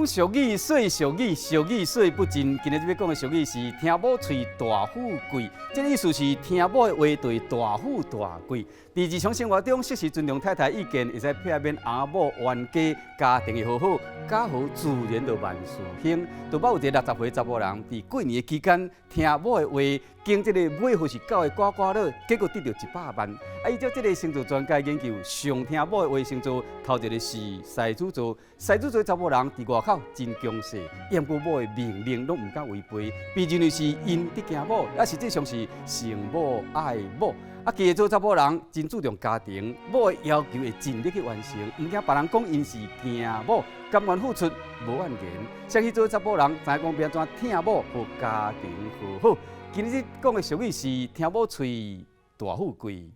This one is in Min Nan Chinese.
俗語，說俗語，俗語說不盡。今日欲講的俗語是聽某喙大富貴，這個意思是聽某的話對大富大貴。佇日常生活中，適時尊重太太意見，會使避免翁某冤家，家庭的和好，家和自然就萬事興。就捌有一個60歲查某人，佇過年的期間聽某的話，揀這個尾號是九的刮刮樂，結果得著100萬。啊，依照這個星座專家研究，上聽某的話星座，頭一個是獅子座，獅子座查某人佇外口真強勢，毋過某的命令攏毋敢違背，被認為是𪜶佇驚某，啊，實際上是承某愛某。啊，巨蟹座查某人真注重家庭，某的要求會盡力去完成，毋驚別人講𪜶是驚某，甘願付出無怨言。雙魚座查某人知影講欲按怎疼某，予家庭和好。今日講的俗語是聽某喙大富貴。